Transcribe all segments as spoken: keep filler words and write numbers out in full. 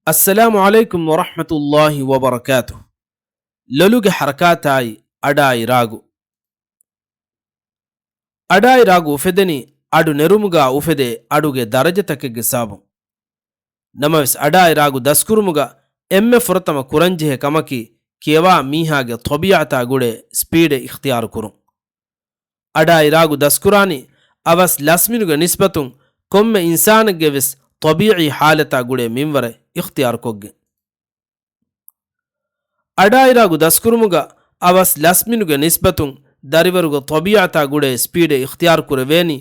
އައްސަލާމު ޢަލައިކުމް ވަރަޙްމަތުﷲި ވަބަރަކާތުހު. ލޮލުގެ ޙަރަކާތާއި އަޑާއި ރާގު. އަޑާއި ރާގު އުފެދެނީ އަޑު ނެރުމުގާ އުފެދޭ އަޑުގެ ދަރަޖަތަކެއްގެ ސަބަބުން. ނަމަވެސް، އަޑާއި ރާގު ދަސްކުރުމުގަ އެންމެ ފުރަތަމަ ކުރަންޖެހޭ ކަމަކީ، ކިޔަވާ މީހާގެ ޠަބީޢަތާ ގުޅޭ ސްޕީޑެއް އިޚްތިޔާރު ކުރުން. އަޑާއި ރާގު ދަސްކުރާނީ އަވަސް ލަސްމިނުގެ ނިސްބަތުން ކޮންމެ އިންސާނެއްގެ ވެސް ޠަބީޢީ ޙާލަތާ ގުޅޭ މިންވަރެއް އިޚްތިޔާރުކޮށްގެން. އަޑާއި ރާގު ދަސްކުރުމުގަ އަވަސް ލަސްމިނުގެ ނިސްބަތުން ދަރިވަރުގެ ޠަބީޢަތާ ގުޅޭ ސްޕީޑެއް އިޚްތިޔާރު ކުރެވޭނީ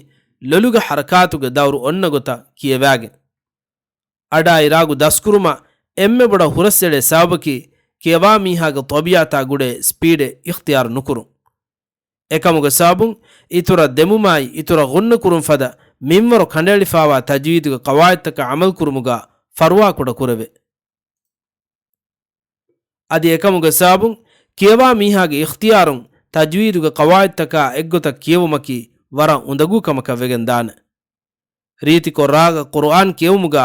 ލޮލުގެ ޙަރަކާތުގެ ދައުރު އޮންނަ ގޮތަށް ކިޔެވާގެން. އަޑާއި ރާގު ދަސްކުރުމަށް އެންމެ ބޮޑަށް ހުރަސްއެޅޭ ސަބަބަކީ، ކިޔަވާ މީހާގެ ޠަބީޢަތާ ގުޅޭ ސްޕީޑެއް އިޚްތިޔާރު ނުކުރުން. އެކަމުގެ ސަބަބުން އިތުރަށް ދެމުމާއި އިތުރަށް ޣުންނަ ކުރުން ފަދަ މިންވަރު ކަނޑައެޅިފާވާ ތަޖްވީދުގެ ޤަވާޢިދުތަކަށް ޢަމަލު ކުރުމުގަ ފަރުވާކުޑަ ކުރެވޭ. އަދި އެކަމުގެ ސަބަބުން ކިޔަވާ މީހާގެ އިޚްތިޔާރުން ތަޖްވީދުގެ ޤަވާޢިދުތަކާ އެއްގޮތަށް ކިޔެވުމަކީ ވަރަށް އުނދަގޫ ކަމަކަށް ވެގެން ދާނެ. ރީތިކޮށް ރާގަށް ޤުރުއާން ކިޔެވުމުގަ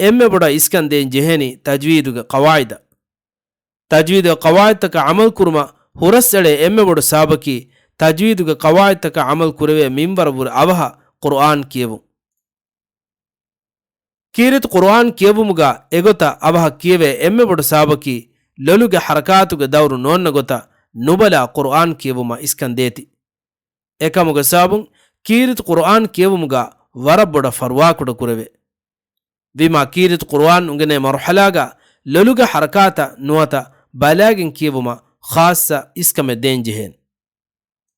އެންމެ ބޮޑަށް އިސްކަން ދޭން ޖެހޭނީ ތަޖްވީދުގެ ޤަވާޢިދަށް. ތަޖްވީދުގެ ޤަވާޢިދުތަކަށް ޢަމަލު ކުރުމަށް ހުރަސްއެޅޭ އެންމެ ބޮޑު ސަބަބަކީ، ތަޖްވީދުގެ ޤަވާޢިދުތަކަށް ޢަމަލު ކުރެވޭ މިންވަރަށް ވުރެ އަވަހަށް ޤުރުއާން ކިޔެވުން. ކީރިތި ޤުރުއާން ކިޔެވުމުގަ އެގޮތަށް އަވަހަށް ކިޔެވޭ އެންމެ ބޮޑު ސަބަބަކީ، ލޮލުގެ ޙަރަކާތުގެ ދައުރު ނޯންނަ ގޮތަށް ނުބަލާ ޤުރުއާން ކިޔެވުމަށް އިސްކަން ދޭތީ. އެކަމުގެ ސަބަބުން ކީރިތި ޤުރުއާން ކިޔެވުމުގަ ވަރަށް ބޮޑަށް ފަރުވާކުޑަ ކުރެވޭ. ވީމާ ކީރިތި ޤުރުއާން އުނގެނޭ މަރުޙަލާގަ ލޮލުގެ ޙަރަކާތަށް ނުވަތަ ބަލާގެން ކިޔެވުމަށް ޚާއްޞަ އިސްކަމެއް ދޭން ޖެހޭނެ.